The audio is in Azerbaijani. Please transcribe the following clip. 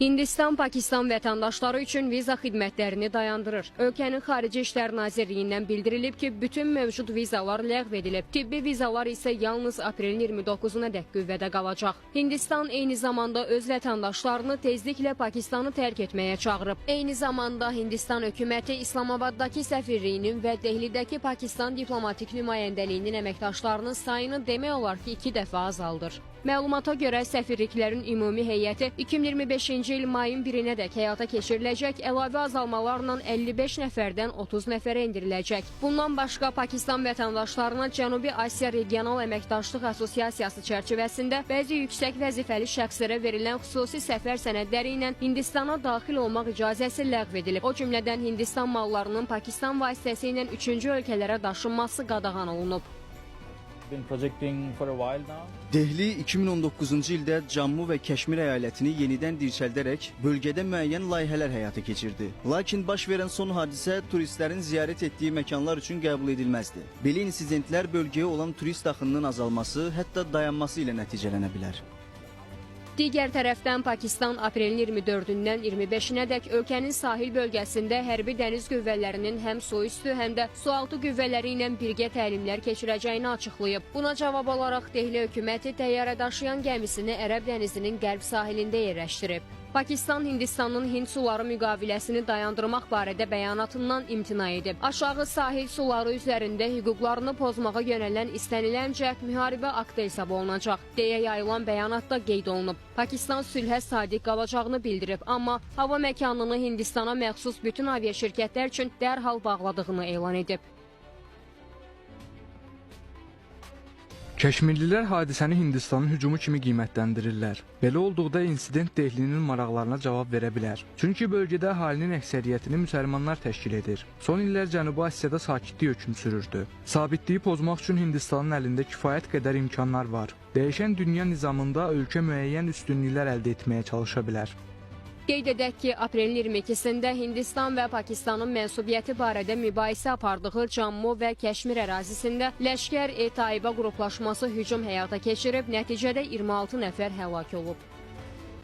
Hindistan Pakistan vətəndaşları üçün viza xidmətlərini dayandırır. Ölkənin Xarici İşlər Nazirliyindən bildirilib ki, bütün mövcud vizalar ləğv edilib. Tibbi vizalar isə yalnız aprelin 29-unadək qüvvədə qalacaq. Hindistan eyni zamanda öz vətəndaşlarını tezliklə Pakistanı tərk etməyə çağırıb. Eyni zamanda Hindistan hökuməti İslamabaddakı səfirliyinin və Dehlidəki Pakistan diplomatik nümayəndəliyinin əməkdaşlarının sayını demək olar ki, 2 dəfə azaldır. Məlumata görə səfirliklərin ümumi heyəti 2025-ci il mayın 1-nədək həyata keçiriləcək əlavə azalmalarla 55 nəfərdən 30 nəfərə endiriləcək. Bundan başqa Pakistan vətəndaşlarına Cənubi Asiya Regional Əməkdaşlıq Assosiasiyası çərçivəsində bəzi yüksək vəzifəli şəxslərə verilən xüsusi səfər sənədləri ilə Hindistana daxil olmaq icazəsi ləğv edilib. O cümlədən Hindistan mallarının Pakistan vasitəsilə üçüncü ölkələrə daşınması qadağan olunub. Been projecting for a while now. Dehli 2019-cu ildə Cammu və Kəşmir əyalətini yenidən dirçəldərək bölgədə müəyyən layihələr həyata keçirdi. Lakin baş verən son hadisə turistlərin ziyarət etdiyi məkanlar üçün qəbul edilməzdi. Belə insidentlər bölgəyə olan turist axınının azalması, hətta dayanması ilə nəticələnə bilər. Digər tərəfdən Pakistan aprelin 24-dən 25-nədək ölkənin sahil bölgəsində hərbi dəniz qüvvələrinin həm suüstü, həm də sualtı qüvvələri ilə birgə təlimlər keçirəcəyini açıqlayıb. Buna cavab olaraq Dehli hökuməti təyyarə daşıyan gəmisini Ərəb dənizinin qərb sahilində yerləşdirib. Pakistan Hindistanın Hind suları müqaviləsini dayandırmaq barədə bəyanatından imtina edib. Aşağı sahil suları üzərində hüquqlarını pozmağa yönələn istənilən cəhd müharibə aktı hesab olunacaq, deyə yayılan bəyanatda qeyd olunub. Pakistan sülhə sadiq qalacağını bildirib, amma hava məkanını Hindistana məxsus bütün aviaşirkətlər üçün dərhal bağladığını elan edib. Kəşmirlilər hadisəni Hindistanın hücumu kimi qiymətləndirirlər. Belə olduqda insident Dehlinin maraqlarına cavab verə bilər. Çünki bölgədə əhalinin əksəriyyətini müsəlmanlar təşkil edir. Son illər Cənubi Asiyada sakitlik hökm sürürdü. Sabitliyi pozmaq üçün Hindistanın əlində kifayət qədər imkanlar var. Dəyişən dünya nizamında ölkə müəyyən üstünlüklər əldə etməyə çalışa bilər. Qeyd edək ki, aprelin 22-sində Hindistan və Pakistanın mənsubiyyəti barədə mübahisə apardığı Cammu və Kəşmir ərazisində Ləşkər-e-Taiba qruplaşması hücum həyata keçirib, nəticədə 26 nəfər həlak olub.